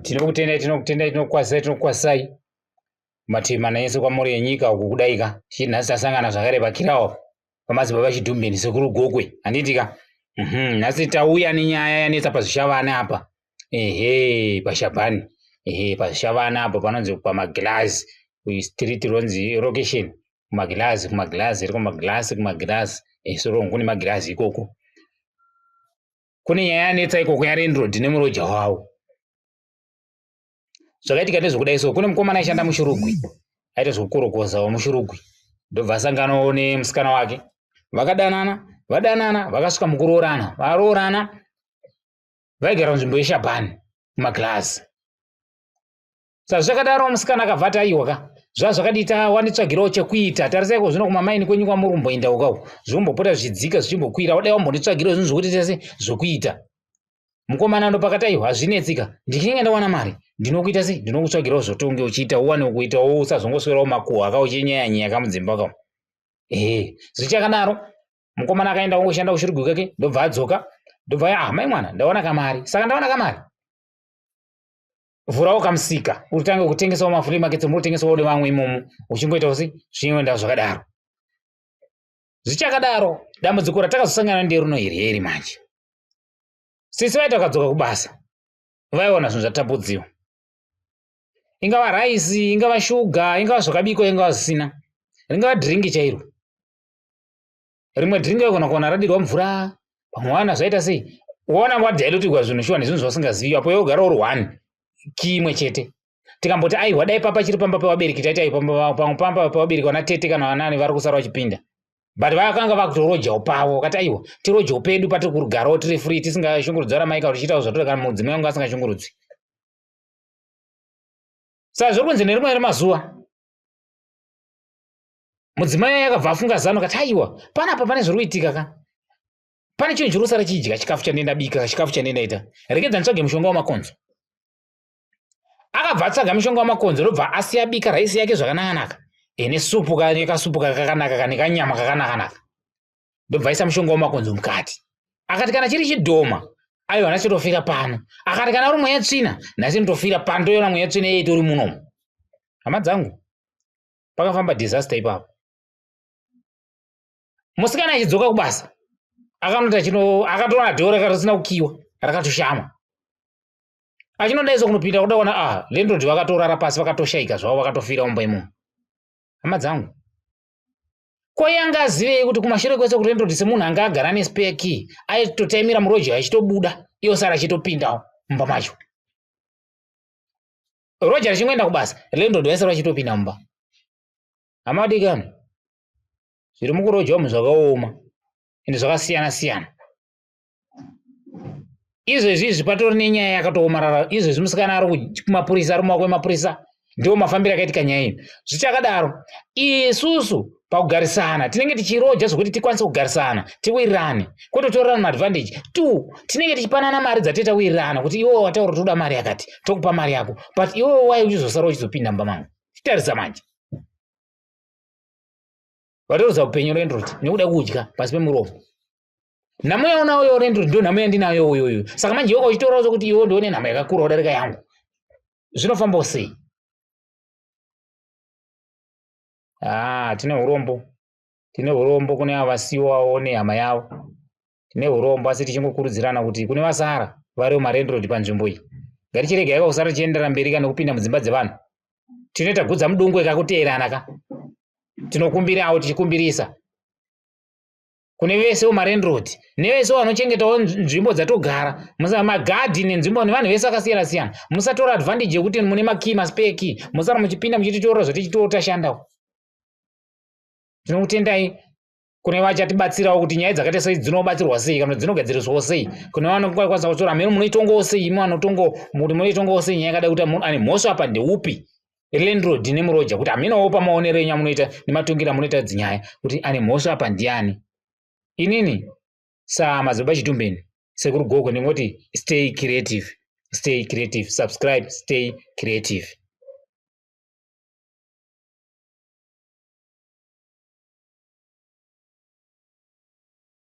Tinokutendai, tinokutendai, tinokukwazisai, tinokukwazisai mativi mana ese kwamuri enyika uku kudaika. Tichiti nhasi tasangana zvakare pakirawo pamadzibaba Chidhumbeni sekuru Gokwe. Handiti ka? Nhasi tauya nenyaya yanetsa pazvishavane apa. Ehe, paShabhani. Ehe, pazvishavane apo panonzi pamagirazi. Street ronzi location kumagirazi, kumagirazi, iri kumagirazi, kumagirazi. Soro kune magirazi ikoko. Kune nyaya yanetsa ikoko yaLandlord nemuroja wavo. Zvakaitika ndezvekudai so, kune mukomana aishanda muShurugwi, aita zvekukorokozawo muShurugwi, ndobva asanganawo nemusikana wake, vakadanana, vadanana, vakasvika mukuroorana, varoorana, vaigara munzvimbo yeShabhani kumagirazi. Saka zvakadaro musikana akabva ati aiwa ka, zvazvakadii wanditsvagirawo chekuita, tarisai ko zvino kumamaini kwenyu kwamuri kumboenda uko zvimbopota zvichidzika zvichimbokwira, wadai wambonditsvagirawo zvinhu zvokuti tese zvokuita. Mukomana ndopakati aiwa hazvinetsika, ndichinge ndawana mari ndinokuita sei, ndinokutsvagirawo zvotonge uchiita uwane kuitawo, usazongoswerawo makuhwa ka uchinyaya-nyaya kamudzimba ka. Ehe, zvichakadaro mukomana akaenda kungoshanda kuShurugwi kake, ndobva adzoka, ndobva ah mai mwana ndawana kamari, saka ndawana kamari vhurawo kamusika utange kutengesawo maflea markets munotengesawo nevamwe imomo uchingoitawo sei zvingoenda zvakadaro. Zvichakadaro dambudziko ratakazosangana nderuno iri manje. Sisi vaita vakadzoka kubasa vaiona zvinhu zvatapudziwa, ingava raisi, ingava shuga, ingava zvakabikwa, ingava zvisina, ringava dhiringi chairo. Rimwe dhiringi vaigona kuwana radirwa mvura, pamwe wana zvaita sei, waona wadhailutirwa zvinhu shuwa nezvinhu zvausingazivi, apo iwe ugara uri one key imwe chete. Tikamboti aiwa dai papa chiri pamba pevabereki, taiti ai pamba pamba pevabereki vana tete kana vanani vari kusara vachipinda, but vakanga vakutorojawo pavo, vakati aiwa tirojawo pedu patiri kugarawo tiri free, tisingashungurudzwa ramai kana tichiitawo zvatoda, kana mudzimai wangu asingashungurudzwi. Saka zviri kunzi nerimwe remazuva mudzimai akabva afunga zano, kati aiwa panapa pane zviri kuitika ka, pane chinhu chiri kusara chidya chikafu chandenda bika, chikafu chandendaita, rekedza nditsvage mushonga wamakonzo. Akabva atsvaga mushonga wamakonzo, ndobva asiya bika raisi yake zvakanaka-naka, nesupu kasupu kakanaka kane kanyama kakanaka-naka, ndobva aisa mushonga wamakonzo mukati. Akati kana chiri chidhoma aiwa nhasi tofira pano, akati kana uri mweya tsvina nhasi ndotofira pano, toiona mweya tsvina iye itori munomu. Hama dzangu, pakafamba disaster ipapo. Musikana achidzoka kubasa akanoti akatoona dhoo risina kukiwa rakatoshama, achinodaiso kunopinda kuda kuona ah landlord vakatorara pasi vakatoshaika zvavo vakatofira mumba imomo. Hama dzangu, ko yanga azivei kuti kumashure kwese kuti landlord semunhu anga agara nespare key aitotaimira muroja achitobuda iwo sara achitopindawo mumba macho, roja richingoenda kubasa landlord vaisara vachitopinda mumba. Hama dikani, zviri mukuroja umu zvakaoma ende zvakasiyana siyana. Izvezvi izvi patori nenyaya yakatoomarara. Izvezvi musikana ari kumapurisa, ari mumaoko emapurisa, ndiwo mafambiro akaitika nyaya iyi. Zvichakadaro, isusu pakugarisana tinenge tichiroja zvokuti tikwanise kugarisana tiwirirane, kwete kutorerana maadvantage. Two, tinenge tichipanana mari dzatete tawirirana kuti iwewe wataura kuti uda mari yakati, tokupa mari yako, but iwewe wai uchizosara uchizopinda mumba mangu. Chitarisa manje, vatorodza upenyu landlord nekuda kudya pasi pemuromo. Nhamo yaunayo landlord ndo nhamo yandinayo uyoyo. Saka manje iwe uchitora sokuti iwe ndione nhamo yakakura kudarika yangu, zvinofambawo sei? Ah, tine urombo, tine urombo kune avo vasiwawo nehama yavo, tine urombo. Asi tichingokurudzirana kuti kune vasara variwo malandlord panzvimbo iyi, ngatichiregai kusara tichiendera mberi kana kupinda mudzimba dzevanhu. Tinoita gudza mudungwe kakuteerana ka, tinokumbirawo tichikumbirisa kune vese malandlord nevese vanochengetawo nzvimbo dzatogara, magadhi nenzvimbo nevanhu vese vakasiyana siyana. Musatora advantage yekuti mune makey, maspare key, musara muchipinda muchititora zvatichitotashandawo. Tinokutendai kune vachatibatsirawo kuti nyaya dzakaita sei dzinobatsirwa sei kana dzinogadziriswawo sei, kune vanokwanisa kutora mheno munoitongawo sei, imi vanotongo kuti munoitongawo sei nyaya yakadai, kuti munhu ane mhosva apa ndeupi, landlord nemuroja, kuti hamenowo pamaonero enyu amunoita nematongero amunoita dzinyaya kuti ane mhosva apa ndiani. Inini samadzibaba Chitumbeni sekuru Gogo ndingoti stay creative, stay creative, subscribe, stay creative.